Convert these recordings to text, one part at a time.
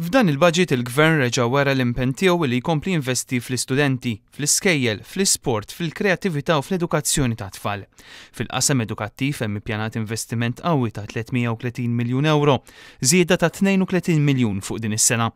F'dan il-budget il-Gvern reġa' wera l-impenn tiegħu li jkompli jinvesti fl-istudenti, fl-iskejjel, fl-isport, fil-kreattività u fl-edukazzjoni tat-tfal. Fil-qasam edukattiv hemm ippjanat investiment qawwi ta' 330 miljun ewro, żieda ta' 32 miljun fuq din is-sena.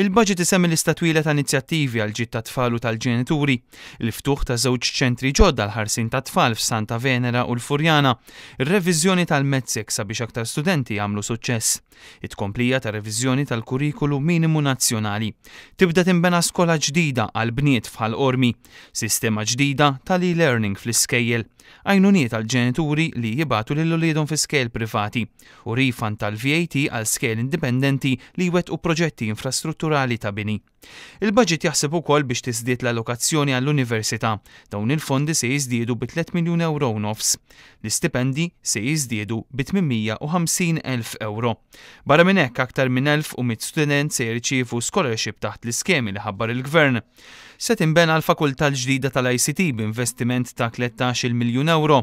Il-budget isemmi lista twila ta' inizjattivi għall-ġid tat-tfal u tal-ġenituri, il-ftuħ ta' żewġ ċentri ġodda għall-ħarsien tat-tfal f'Santa Venera u l-Furjana, ir-reviżjoni tal-METSEC sabiex aktar studenti jagħmlu suċċess. It-tkomplija tar-reviżjoni tal-kurrikulu minimu nazzjonali. Tibda tinbena skola ġdida għall-bniet f'Ħal Qormi. Sistema ġdida tal-e-learning fl-iskejjel. Għajnuniet għall-ġenituri li jibagħtu lil uliedhom fi skejjel privati. U refund tal-VAT għal skejjel indipendenti li jwettqu proġetti infrastrutturali ta' bini. Il-baġit jaħseb ukoll biex tiżdied l-allokazzjoni għall-Università. Dawn il-fondi se jiżdiedu bi tlett miljun ewro u nofs. L-istipendji se jiżdiedu bi 850 elf ewro. Barra minn hekk, aktar minn 1,100 student se jirċievu scholarship taħt l-iskemi li ħabbar il-Gvern. Se tinbena l-fakultà l-ġdida tal-ICT b'investiment ta' tlettax-il miljun ewro.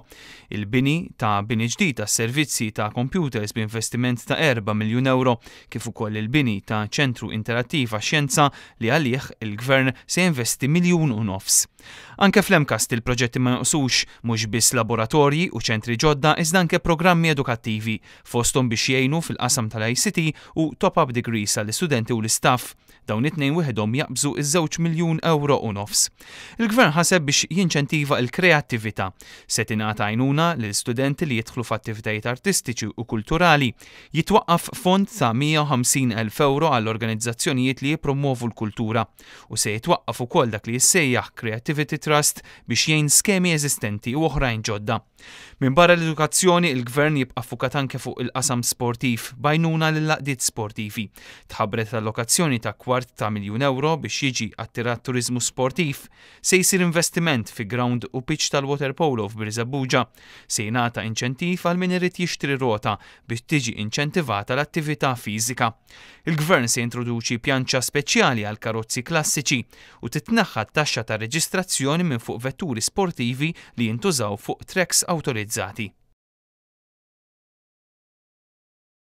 Il-bini ta' bini ġdid għas-servizzi ta' computers b'investiment ta' erba' miljun ewro kif ukoll il-bini ta' ċentru interattiv għax-xjenza li għalih il-Gvern se jinvesti 1.5 miljun. Anke fl-MCAST il-proġetti ma jonqsux, mhux biss laboratorji u ċentri ġodda iżda anke programmi edukattivi, fosthom biex jgħinu fil-qasam tal-ICT u top-up degrees għall-istudenti u l-istaff. Dawn it-tnejn waħedhom jaqbżu iż-żewġ miljun ewro u nofs. Il-Gvern ħaseb biex jinċentiva l-kreattività. Se tingħata għajnuna lil studenti li jidħlu f'attivitajiet artistiċi u kulturali. Jitwaqqaf fond ta' 150 elf ewro għal organizzazzjonijiet li jippromwovu l-kultura u se jitwaqqaf ukoll dak li jissejjaħ Creativity Trust biex jgħin skemi eżistenti u oħrajn ġodda. Minbarra l-edukazzjoni, il-Gvern jibqa' ffukat anke fuq il-qasam sportiv b'għajnuna lill-għaqdiet sportivi. Tħabbret allokazzjoni ta' kwart ta' miljun ewro biex jiġi attirat turiżmu sportiv. Se jsir investiment fi ground u pitch tal-waterpolo f'Birżebbuġa. Se jingħata inċentiv għal min irid jixtri rota biex tiġi inċentivata l-attività fiżika. Il-Gvern se jintroduċi pjanċa speċjali għal karozzi klassiċi u titneħħa t-taxxa ta' reġistrazzjoni minn fuq vetturi sportivi li jintużaw fuq tracks awtorizzati.